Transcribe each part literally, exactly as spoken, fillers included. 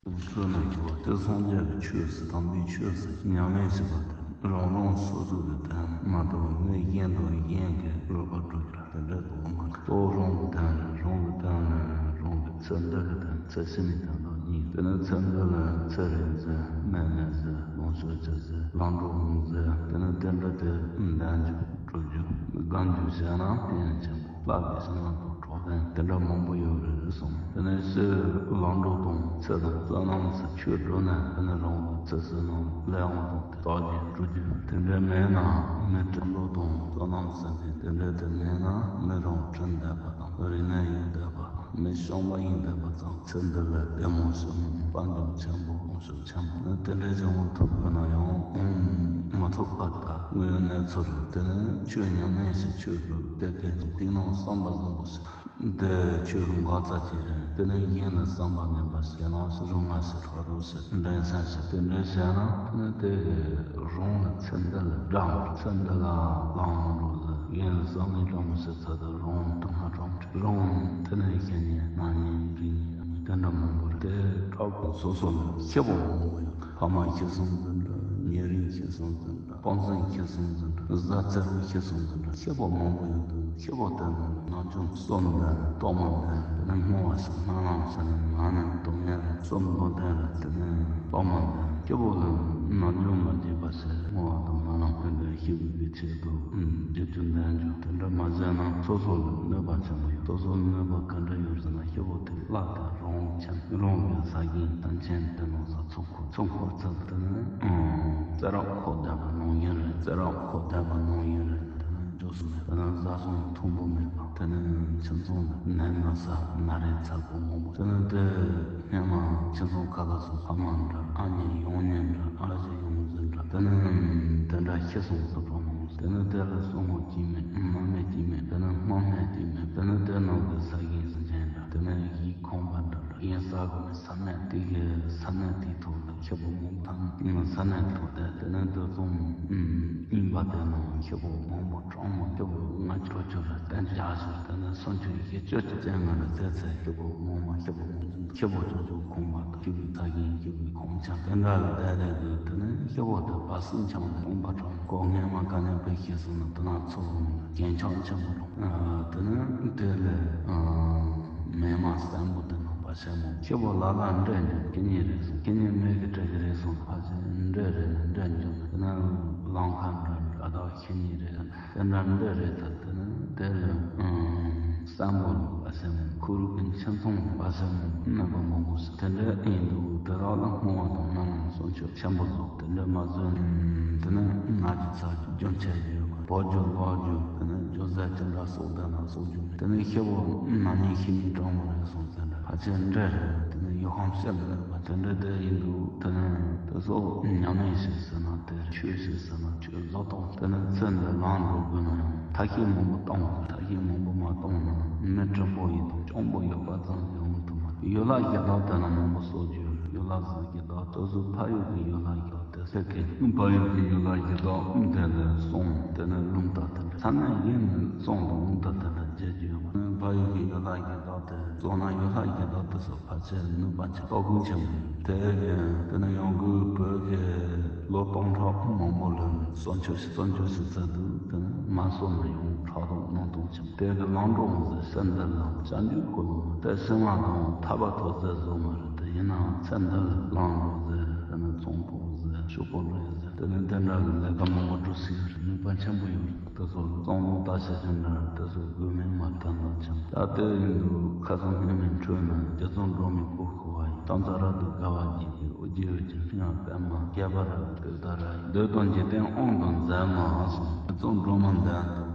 བསོད་ནམས་ཀྱི་བ་དེ་སངས་རྒྱས་ཀྱི་ཆོས་སུ་དམ་པའི་ཆོས་སུ་ཉམས་ལེན་བྱེད་པ་དེ་རང་རང་སོ་སོ་གི་དོན་མ་གཏོགས་མི་གཞན་དང་གཞན་གྱི་རོགས་པ་སྒྲུབ་རྒྱུ་དེ་འདྲ་དུ་མ་གཏོགས་རང་གི་དོན་རེད། རང་གི་དོན་ནི་རང་གི་ཚེ་འདི་གི་དོན་ཚེ་ཕྱི་མའི་དོན་དང་གཉིས། དེ་ནི་ཚེ་འདི་ལ་ཚེ་རིང་ཟེར་ནད་མེད་ཟེར་ལོངས་སྤྱོད་ཅན་ཟེར་ལམ་འགྲོ་འོང་ཟེར་དེ་ནི་དེ་འདྲ་དེ་འདོན་རྒྱུ། སྤྲོད་རྒྱུ། སྒོམ་རྒྱུ་བྱས་ན་དེ་ཡང་ཆེན་པོ་བསླབ་པའི་བྱིན་རླབས་དང་གྲོགས་དན་དེ་འདྲ་མང་པོ་ཡོད་རེད་གསུངས། དེ་ནས་ཕྱིར་ལམ་འགྲོ་དང་ཚེ་དང་བསོད་ནམས་སུ་ཆོས་སྒྲུབ་ན་དེ་ནི་རང་གི་ཚེ་བསོད་ནམས་ལས་དབང་དང་དེ་དག་གིས་སྒྲུབ་རྒྱུ། དེ་འདྲ་མེད་ན་མི་དྲིན་ལོག་དང་བསོད་ནམས་ཟེར་མཁན་དེ་འདྲ་དེ་མེད་ན་མི་རང་དྲིན་དད་པ་དང་རིག་གནས་ཡོད་བསྡད་པ་དང་མི་བྱམས་པ་ཡིན་བསྡད་པ་ཙང་ཚེ་འདི་ལ་བདེ་མོ་ཞིག་མི་འདུག་དཔལ་འབྱོར་ཆེན་པོ་ལོངས་སྤྱོད་ཆེན་པོ་ནི་དེ་འདྲའི་བྱུང་ཐུབ་དགོས་ན་ཡང་མ་ཐུབ་པ་ལྟ་དངོས་ཡོད་གནས་ཚུལ་རེད། དེ་ནི་ཆོས་ཉམས་ལེན་ཞིག་ཆོས་སྒྲུབ་དེ་དེ་ཚོ་དེ་ནང་བསམ་པ་བཟང་པོ་ཞིག་འདི་ཆོས་ཀྱི་འགག་རྩ་ཅིག་རེད། དེ་ནི་གཞན་ལ་བསམ་པ་ངན་པ་ཞིག་ལངས་ཞིག་རུང་ང་ཞིག་ཁྲག་རུང་ཞིག་འདྲེན་ས་ཞིག་དེ་འདྲའི་བྱས་ན་དེ་ནི་དེ་གི་རང་ལ་ཚེ་འདི་ལ་དགྲ་ཚེ་འདི་ལ་ལངས་མ་འགྲོ་ཟེར། གཞན་ལ་བསམ་ངན་དྲང་མོ་ཞིག་ཚ་དུ་རང་དུ་མ་དྲང་རང་དེ་ནི་བཤད་ཉན་སྣང་ཉན་འདྲི་ཉན། དེ་འདྲ་མང་པོ་རེད། དེ་དྲག་པོ་སོ་སོ་ལ་ཤེས་པ་མང་པོ་ཡོད། ཕ་མ་ཤི་སོང་ཟིན་འདྲ། ཉེ་རིང་ཤི་སོང་ཟིན་འདྲ། སྤུན་སྲིང་ཤི་སོང་ཟིན་འདྲ། བཟའ་ཚེ་རབས་ཤི་སོང་ཟིན་འདྲ། ཤེས་པ་མང་པོ་ཡོད་དུས་ཤེས་པ་དེ་ནི་ནམ་རྒྱུན་བསམ་ལྡན་རྟོག་མ་ལྡན་དེ་ནི་སྨྲ་བ་ཞིག་སྨོན་ལམ་ཟེར་ནས་མ་ནི་སྡུག་བསྔལ་རེད། བསམ་མདོ་ལྡན་རེད། དེ་ནི་རྟོག་མ་ལྡན་སྐྱེ་བོ་ལ་ནམ་རྒྱུན་མ་བརྗེད་པ་ཟེར་སྨྲ་བ་དང་སྨོན་ལམ་དེ་འདྲ་ཤེས་དགོས་པའི་ཆེད་དུ་བརྗོད་རྒྱུ་འདོན་རྒྱུ་དེ་འདྲ་མ་བྱས་ན་སོ་སོ་ལ་གནོད་པ་ཆེན་པོ་ཡོད། སོ་སོ་ལ་གནོད་པ་ག་འདྲ་ཡོད་ཟེར་ན་སྐྱེ་བོ་དེ་བླ་དང་རང་ཆེན་རང་གི་ས་ཞིང་ཐམས་ཅད་དེ་ནང་ས་ཚོང་འཁོར་ཚོང་འཁོར་ཚུལ་དེ་ནི་ཨང་། ཚེ་རབས་འཁོར་བསྡད་པ་ནང་བཞིན་རེད། ཚེ་རབས་འཁོར་བསྡད་པ་ནང་བཞིན་རེད། དེ་ནི་འཇོག་སུ་མེད། དེ་ནི་བཟའ་ཚང་མཐུན་པོ་མེད་པ། དེ་ནི་ཁྱིམ་ཚང་ནད་ན་ཚ་ན་རེ་ཚ་པོ་མང་པོ། དེ་ནི་དེ་སྔོན་མ་ཁྱིམ་ཚང་ག་ལ་སོང་ཕ་མ་འདྲ་ཨ་མྱེས་ཡོང་མྱེས་འདྲ་ཨ་ཅེ་ཡོང་ཟིན་འདྲ། དེ་ནི་དེ་འདྲ་ཤི་སོང་ཟིན་འགྲོ་མང་པོ། དེ་ནི་དེ་ལ་སྲུང་མ་གཅིག་མེད། མ་སྨད་གཅིག་མེད། དེ་ནི་སྨད་གཅིག་མེད། དེ་ནི་དེ་ནང་གི་ས་ཞིང་ཟིན་ཅན་འདྲ། དེ་ནི་ཡིད་ཁོམ་པ་འདྲ་འདྲ་ཡིན་ས་གི་མི་ས་གནས་དེ་གི་ས་གནས་དེའི་ཐོག་ལ་ཁྱེད་པོ་མང་པོ་དང་ས་གནས་ཐོག་དེ་དེ་ནི་དེ་ཚོ་ཡིན་པ་དེ་ནང་ཁྱེད་པོ་མང་པོ་གྲོང་མོ་ཁྱེད་པོ་ང་ཁྱོད་ཁྱོད་ལ་བསྟན་རྒྱག་ཞོར་དེ་ནི་སུམ་ཅུ་ཡི་གེ་བཅུ་གཅིག་ཅན་ང་ལ་བཙལ་ཚེ་ཁྱེད་པོ་ངོ་མ་ཁྱེད་པོ་མང་པོ་ཁྱེད་པོ་ཅུང་ཅུང་ཁོམ་པ་དང་ཁྱེད་པོའི་ད་གིན་ཁྱེད་པོའི་ཁོམ་ཆ་དེ་འདྲ་ལ་བསྡད་བསྡད་དུས་དེ་ནི་ཁྱེད་པོ་དེ་བ་སྲིན་ཆང་དང་ཁོང་པ་གྲོང་ཁོ་སྔས་མ་ག་ནས་བུད་ཤེས་སོང་ན་དེ་ན་ཚོ་རྒྱན་ཆགས་ཆེན་པོ་རུང་དེ་ནི་དེ་ལས་མེ་མ་བཙན་པོ་དེ་ན་བ་ཆེན་མོ་ཁྱེད་པོ་ལ་ལ་འདྲེ་འཇོག་ཁྱེད་གཉིས་རེད་སོང་ཁྱེད་གཉིས་མེ་གི་འདྲེ་གི་རེད་སོང་ཕ་ཆེན་འདྲེ་རེད་ན་འདྲེ་འཇོག་དེ་ན་ལང་ཁ་འདྲ་འདྲ་དག་ཁྱེད་གཉིས་རེད། དེ་འདྲ་འདྲ་རེད་ད། དེ་ནི་དེ་ལ་བསམ་པ་ལ་བ་ཆེན་མོ་ཁུ་རུ་ཀུན་ཁྱིམ་ཚང་བ་ཆེན་མོ་རྣམ་པ་མང་པོ་ཞིག་དེ་འདྲ་ཡིན་འདུག་དེ་རག་ལ་སྨོན་པ་དང་སྨོན་ལམ་སྲུང་སྐྱོབ་ཆེན་པོ་བཟོ་དེ་འདྲ་མ་བཟོས་ན་དེ་ནི་ང་ཅི་ཚ་རྒྱུ་རྒྱུ་འཆད་རྒྱུ་བོ་རྒྱུ་ལོ་རྒྱུ་དེ་ནི་རྒྱུ་ཟས་ཅི་འདྲ་གསོག་ལྡན་ན་གསོག་རྒྱུ་མེད། དེ་ནི་ཤི་བོ་ན་ནིང་ཤི་ནིང་གྲང་མོ་རེད་སོང་ཟེར་འདྲ་ཕ་ཆེན་འདྲ་རེད། དེ་ནི་ཡོ་ཧམ་བཤད་ལ་རེད་པ་དེ་འདྲ་དེ་ཡིན་འདུག་དེ་ནི་དེ་ཚོ་ཉམས་ལེན་ཞིག་ཟེར་ན་དེ་ཆོས་ཞིག་ཟེར་ན་ཆོས་བཟོ་སྟངས་དེ་ནི་ཚེ་འདི་ལམ་འགྲོ་དགོས་ན་ཡང་ཐབས་ཤེས་མང་པོ་བཏང་དགོས། ཐབས་ཤེས་མང་པོ་མ་བཏང་ན་མི་བྲིན་པོ་ཡིན་དང་སྐྱོན་པོ་ཡོད་པ་ཙམ་ཡོང་ཐུབ་མ་རེད། ཡུལ་ལྷ་གཞི་བདག་དེ་ན་མང་པོ་གསོག་རྒྱུ་ཡོད། ཡུལ་ལྷ་གཟུགས་ཀྱི་བདག་དེ་ཚོ་ཕ་ཡུལ་གྱི་ཡུལ་ལྷ་གཞི་བདག་དེ་ཟེར་གི་ཕ་ཡུལ་གྱི་ཡུལ་ལྷ་གཞི་བདག་དེ་ལ་སོང་དེ་ནི་རླུང་རྟ་དེ་འདྲ་ས་གནས་གཞན་ནས་སོང་དང་རླུང་རྟ་དེ་འདྲ་མཇལ་རྒྱུ་ཡོད་མ་རེད། ཕ་ཡུལ་གྱི་ཡུལ་ལྷ་གཞི་བདག་དེ་སོང་ན་ཡུལ་ལྷ་གཞི་བདག་དེ་ཚོ་ཕལ་ཆེར་ནུས་པ་ཆེ་སྟོབས་ཀུན་ཆེན་པོ་ཡིན། དེ་གི་དེ་ནི་ཡང་སྒོས་བོད་ཀྱི་ལོ་སྟོང་ཕྲག་མང་པོ་ལོན་གསོན་མཆོད་ཞིག་གསོན་མཆོད་ཞིག་བཙལ་དུས་དེ་ནི་མ་གསོན་ན་ཡང་ཕྲག་དོག་སྣང་སྟོང་ཆེན་པོ། དེ་གི་ལམ་འགྲོ་འོང་ཟེར་སེམས་འདི་ལ་བཅར་འདུག་གོ་ལོང་དེ་སེམས་མ་དང་ཐར་པ་ཐོབ་ཟེར་བཟོ་མ་རེད། དེ་ཡིན་ནའང་ཚེ་འདི་ལ་ལམ་འགྲོ་ཟེར་དེ་ནི་ཚོང་པོ་ཟེར་ཤོག་པོ་འགྲོ་ཟེར་དེ་ནི་དེ་འདྲ་གི་ལས་ཀ་མང་པོ་སྒྲུབ་སྲིད་ཡོད་རེད། ནུས་པ་ཆེན་པོ་ཡོད་རེད། དེ་ཚོ་གཙང་ལུང་ལྟ་བྱེད་ཀྱི་འདྲ་དེ་ཚོ་དགོས་མེད་མ་ཐོན་ལ་ཆེན་ད་ལྟའི་ཡིན་དུས་ཁ་སང་སྔོན་མའི་འཕྲོས་ན་རྒྱ་མཚོ་འགྲོ་མི་སྐུ་ཤོར་བ་ཡིན། ཏམ་ས་ར་དུ་དགའ་བ་བགྱིས་པའི་ཨོ་རྒྱལ་བའི་ཀྱི་སྙིང་པད་མ་རྒྱས་པ་ར་དུ་ད་ར་ཡིན། འདོད་དང་འཇིག་རྟེན་དབང་དུ་མཛད་མ་སོང་། རྒྱ་མཚོ་འགྲོ་མ་འདན་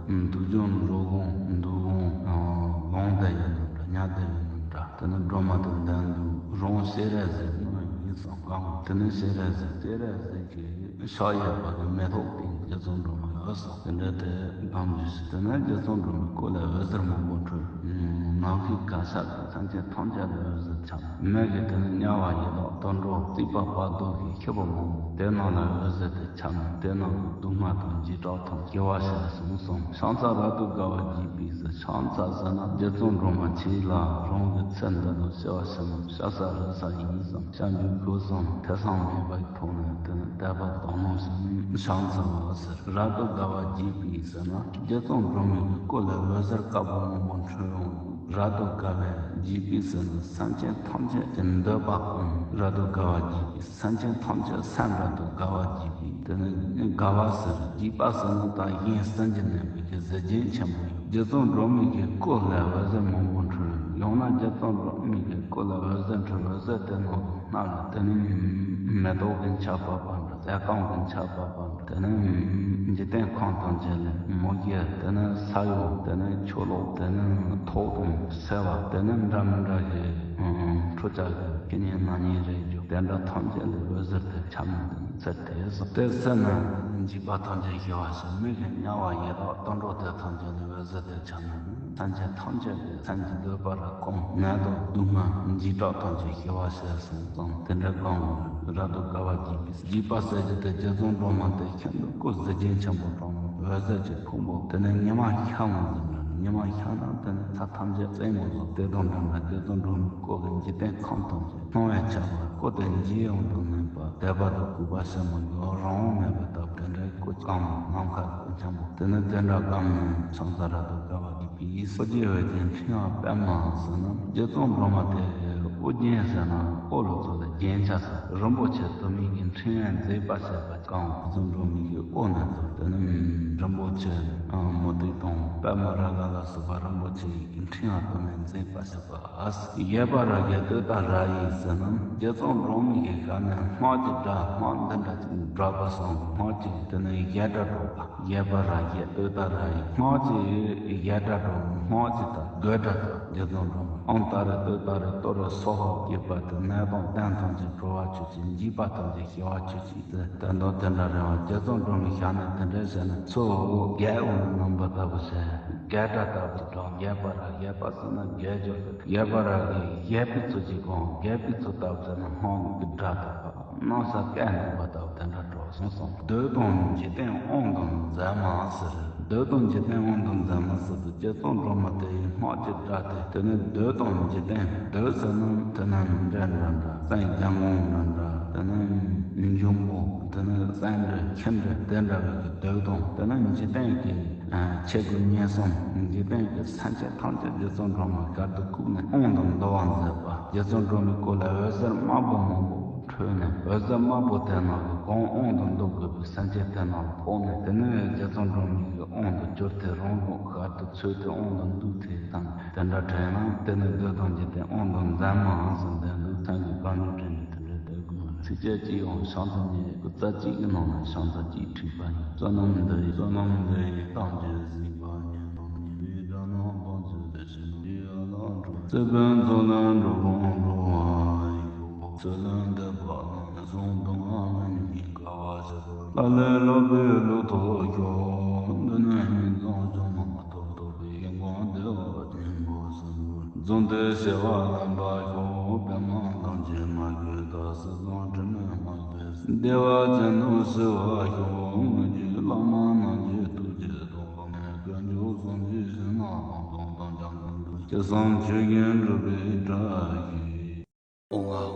དུ་དུས་རྒྱུན་འགྲོ་གོང་འདུག་གོང་ལོང་བསྡད་ཡོད་ན་འདྲ་ཉལ་བསྡད་ཡོད་ན་འདྲ་དེ་ནི་སྒྲོལ་མ་དང་ལྡན་དུ་རང་ཤེས་ར་ཟེར་ན་ཡིན་སོང་གང་དེ་ནི་ཤེས་ར་ཟེར་ཤེས་ར་ཟེར་གྱི་ཕྱག་གཡས་པ་གི་མེ་ཏོག་སྟེང་རྒྱ་མཚོ་འགྲོ་མ་ ཨོ་སོགས་དེ་འདྲ་དེ་གང་བྱས་ཤིག་དེ་ནས་རྗེ་བཙུན་སྒྲོལ་མའི་སྐུ་ལས་འོད་ཟེར་མང་པོ་འཕྲོས། ནམ་མཁའི་གར་ཞབས་ཀྱིས་སེམས་ཅན་ཐམས་ཅད་ལ་འོད་ཟེར་ཁྱབ། མི་གི་དེ་ནས་དམྱལ་བ་ཡི་དྭགས་དུད་འགྲོ་རྩིག་པ་བར་དོ་གི་ཁྱི་པོ་མང་པོ་དེ་རྣམས་ལ་འོད་ཟེར་དེ་ཁྱབ་ནས་དེ་རྣམས་ཀྱི་སྡུག་བསྔལ་དང་འཇིགས་སྐྲག་ཐམས་ཅད་སྐྱེ་བ་ཞེས་གསུངས་སོ། ཕྱག་འཚལ་རབ་ཏུ་དགའ་བ་བརྒྱུད་པའི་ཟེར། ཕྱག་འཚལ་ཟེར་ན་རྗེ་བཙུན་སྒྲོལ་མ་ཁྱེད་ལ་རང་གི་ཚེ་འདི་དང་བྱ་བ་ཕྱི་མ་བྱ་ས་རིག་ས་ཡིན་ཙང་བྱ་འགྱུར་ཁུག་ཙམ་ཐེ་ཚོམ་མེད་པའི་ཐོག་ནས་དེ་ནས་དད་པ་དག་སྣང་ཞིག་ནས་ཕྱག་འཚལ་བ་ཟེར། རབ་ཏུ་དགའ་བ་བརྒྱུད་པའི་ཟེར་ན་རྗེ་བཙུན་སྒྲོལ་མའི་གི་སྐུ་ལས་འོད་ཟེར་དཀར་པོ་མང་པོ་འཕྲོས་འོང་། རབ་ཏུ་དགའ་བ་བརྒྱུད་པའི་ཟེར་ན་སེམས་ཅན་ཐམས་ཅད་ཀྱི་འདོད་པ་སྐོང་། རབ་ཏུ་དགའ་བ་བརྒྱུད་པའི་སེམས་ཅན་ཐམས་ཅད་སེམས་རབ་ཏུ་དགའ་བ་བརྒྱུད་པའི་དེ་ནི་དགའ་བ་ཟེར། བརྒྱུད་པ་ཟེར་ན་ད་གཞན་སེམས་ཀྱི་གནས་པའི་གི་གཟི་བརྗིད་ཆེན་པོ་ཡོད། རྗེ་བཙུན་སྒྲོལ་མའི་གི་སྐུ་ལས་འོད་ཟེར་མང་པོ་འཕྲོས། ཡང་ན་རྗེ་བཙུན་སྒྲོལ་མའི་གི་སྐུ་ལས་འོད་ཟེར་འཕྲོས། འོད་ཟེར་དེ་རྣམས་སྣ་ལ་དེ་ནི་མེ་ཏོག་གི་ཆར་བབས་པ་འདྲ། ཟས་སྐོམ་གྱི་ཆར་བབས་པ་འདྲ། དེ་ནི་འཇིག་རྟེན་ཁམས་ཐམས་ཅད་ལ་མུ་གེ། དེ་ནི་ས་གཡོ། དེ་ནི་ཆུ་ལོག་དེ་ནི་ཐོག་དང་སེར་བ། དེ་ནི་འདྲ་མི་འདྲ་ཞིག་འཁྲུག་ཆ་གི་ཁེ་ཉེན་ན་ཉེན་རེ་རྒྱུ་དེ་འདྲ་ཐམས་ཅད་ལ་འོད་ཟེར་དེ་ཁྱབ་ནས་དེ་ནི་ཚེ་དེ་སོ། དེ་ཚེ་ན་འཇིགས་པ་ཐམས་ཅད་ཞི་བ་ཞིག་མི་གི་དམྱལ་བ་ཡི་དྭགས་དུད་འགྲོ་དེ་ཐམས་ཅད་ལ་འོད་ཟེར་དེ་ཁྱབ་ནས་སེམས་ཅན་ཐམས་ཅད་ཀྱི་སེམས་ཀྱི་འདོད་པ་ར་སྐོང་། ནད་དང་སྡུག་བསྔལ་འཇིགས་སྐྲག་ཐམས་ཅད་ཞི་བ་ཞེས་གསུངས་ཙང་དེ་འདྲ་གང་བར་རབ་ཏུ་དགའ་བ་བརྒྱུད་པའི་བརྒྱུད་པ་ཟེར་རྒྱུ་དེ་རྗེ་བཙུན་སྒྲོལ་མ་དེ་ཤིན་ཏུ་སྐུ་གཟི་བརྗིད་ཆེན་པོ་དྲང་མོ་འོད་ཟེར་གྱི་ཕུང་པོ་དེ་ནི་ཉི་མ་ཤར་བ་བཞིན་འདྲ། ཉི་མ་ཤར་ན་དེ་ནི་མཚན་ཐམས་ཅད་སྲིང་མོ་བཟོ། དེ་དང་འདྲ་འདྲ་རྗེ་བཙུན་སྒྲོལ་མའི་སྐུ་གི་འཇིག་རྟེན་ཁམས་ཐམས་ཅད་སྣང་བས་ཁྱབ་པ། སྐུ་དེ་མཇལ་ཡང་དུ་མེད་པ། དད་པ་དང་གུས་པ་ཕྱིར་མི་འགྱུར་རང་དབང་མེད་པ་ལྟ་བུ་དེ་འདྲའི་སྐུ་གང་ནམ་མཁའ་སྐུ་ཆེན་པོ་དེ་ནི་དེ་འདྲ་གང་ནས་ཕྱག་འཚལ་རབ་ཏུ་དགའ་བ་བརྒྱུད་པའི་ཨོ་རྒྱན་འོད་ཀྱི་ཕྲེང་བ་པདྨ་ཟེར་ན་རྗེ་བཙུན་སྒྲོལ་མ་དེ་ཨོ་རྒྱན་ཟེར་ན་ཨོ་ལོ་ཚོ་ལ་རྒྱན་ཆ་ཟེར། རིན་པོ་ཆེ་དུ་མའི་གི་ཕྲེང་བས་མཛེས་པར་བྱས་པ་གང་། རྗེ་བཙུན་སྒྲོལ་མའི་གི་ཨོ་ནས་ཚོ་དེ་ནི་རིན་པོ་ཆེ་མུ་ཏིག་དང་པདྨ་རཱ་ག་ལ་སོགས་པ་རིན་པོ་ཆེ་ཡི་གི་ཕྲེང་བ་དུ་མས་མཛེས་པར་བྱས་པ། གཡས་པར་ར་གས་བསྟོད་པ་ར་ཡིག་ཟེར་ན་རྗེ་བཙུན་སྒྲོལ་མའི་གི་ཞལ་ནས་སྔགས་ཀྱི་སྒྲ་སྔགས་འདི་འདྲ་ཅིག་བསྒྲགས་པ་སོང་། སྔགས་ཀྱི་དེ་ནས་གཞས་སྒྲ་སྒྲོག་པ། གཡས་པར་ར་གས་བསྟོད་པ་ར་ཡིག་སྔགས་ཀྱི་གཞས་སྒྲ་སྒྲོག་སྔགས་ཀྱི་དང་དགོད་སྒྲ་དང་རྗེ་བཙུན་སྒྲོལ་མ། ཨོཾ་ཏཱ་རེ་ཏུཏྟཱ་རེ་ཏུ་རེ་སྭཱ་ཧཱ་བརྒྱུད་པ་དེ་ནད་དང་གདོན་ཐམས་ཅད་གྲོལ་བ་ཁྱོད་ཀྱིས། འཇིགས་པ་ཐམས་ཅད་ཞི་བ་ཁྱོད་ཀྱིས། དེ་དོན་དེ་འདྲ་རེད་བ། རྗེ་བཙུན་སྒྲོལ་མའི་ཞལ་ནས་དེ་འདྲ་བཤད་ན་ཚུར་རྒྱལ་འོང་རྣམ་པ་ལྟ་བུ་བྱས། རྒྱལ་སྒྲ་ལྟ་བུ་དང་རྒྱལ་པ་ར་རྒྱལ་པ་ཟེར་ན་རྒྱལ་སྦྱོར་དུ་རྒྱལ་པ་ར་གི་རྒྱལ་པོའི་ཚུལ་གྱིས་གང་རྒྱལ་པོའི་ཚུལ་ལྟ་བུ་ཟེར་ན་སྔགས་ཀྱི་སྒྲ་དང་གནམ་ས་སྐད་འདུག་པ་ལྟ་བུ་དེ་འདྲ་གྲགས་སོང་གསུངས། བདུད་དང་འཇིག་རྟེན་དབང་དུ་མཛད་མ་ཟེར། བདུད་དང་འཇིག་རྟེན་དབང་དུ་མཛད་མ་ཟེར་དུས་རྗེ་བཙུན་སྒྲོལ་མ་དེ་ཡི་སྔགས་ཀྱི་སྒྲ་དེ་དེ་ནི་བདུད་དང་འཇིག་རྟེན་བདུད་ཟེར་ན་དེ་ནི་འདྲེ་འདྲ་འདྲ་སེང་ལྗང་གུང་འདྲ་འདྲ་དེ་ནི་འབྱུང་པོ། དེ་ནི་སེང་འདྲེ་ཁྱི་འདྲེ་དེ་འདྲ་བའི་གི་བདུད་དང་། དེ་ནི་འཇིག་རྟེན་གྱི་ཆེ་དགུ་གཉན་གསུམ། འཇིག་རྟེན་གྱི་སེམས་ཅན་ཐམས་ཅད་རྗེ་བཙུན་སྒྲོལ་མ་གར་དུ་བཀུག་ནས་དབང་དུ་འདུ་བར་མཛད་པ། རྗེ་བཙུན་སྒྲོལ་མའི་སྐུ་ལ་འོད་ཟེར་དམར་པོ་མང་པོ་འཕྲོས་ནས་འོད་ཟེར་དམར་པོ་དེ་རྣམས་ཀྱིས་གང་དབང་དུ་འདུ་དགོས་པའི་སེམས་ཅན་དེ་རྣམས་ལ་ཕོག་ནས་དེ་ནི་རྗེ་བཙུན་སྒྲོལ་མའི་གི་དབང་དུ་གྱུར་ཏེ་རང་གི་གར་དུ་ཚུད་དེ་དབང་དུ་འདུས་ཏེ་དང་། དེ་འདྲ་དྲན་ན་དེ་ནི་བདུད་དང་འཇིག་རྟེན་དབང་དུ་མཛད་མ་ཟེར་འདོད་འདུག་སེམས་ཀྱི་བཀའ་འགྱུར་དྲན་ནས་དེ་འདྲ་བསྡད་དགོས་མ་རེད། ཚིགས་བཅད་གཅིག་ཡང་ཕྱག་འཚལ་ཉིད་སྐུ་རྩ་གཅིག་གི་ནང་ནས་ཕྱག་འཚལ་གཅིག་བྲིས་པ་ཡིན། བསོད་ནམས་འདི་ཡིས་བསོད་ནམས་འདི་ཡིས་ཐམས་ཅད་གཟིགས་པ་ཉིད་དང་ཉེ་བའི་དགྲ་རྣམས་ཕམ་བྱས་ཏེ་ཞི་བ་ཡི་ལ་འགྲོ། སྲིད་པའི་མཚོ་ལས་འགྲོ་ཀུན་སྒྲོལ་བ་ཡི། ཚུལ་ལས་འདས་པ་རྣམས་ནི་གསུང་དུ་མ་ལེན་ཉིད་དགའ་བ་ཞེས་པ། ལ་ལས་སློབ་པའི་ལུགས་ཐོབ་ཤོག་འདི་ནི་སྨིན་མཚམས་བཅོས་མ་ཐོབ་ཐོབ་པའི་ཞིང་ཁམས་བདེ་བ་ཆེན་པོ་ཟུང་དུ་འཛོམས་ཏེ་བྱེ་བ་ལེན་པར་ཤོག་པདྨ་འདབ་ཀྱི་མ་གོས་དག་སྲིད་གསུམ་དྲི་མེད་མ་གོས་བདེ་བ་ཅན་དུ་གསལ་བར་ཤོག་དངོས་ཀྱི་བླ་མ་རྣམས་ཀྱི་ཐུགས་རྗེ་དང་། བཀའ་འགྱུར་གསུང་གི་ཞིང་ན་ལམ་སང་དམ་བཅའ་ཀུན་ཏུ་ཅི་བསམ་ཆོས་ཀྱི་འགྲུབ་པའི་བཀྲ་ཤིས། ཨོ་ཨ་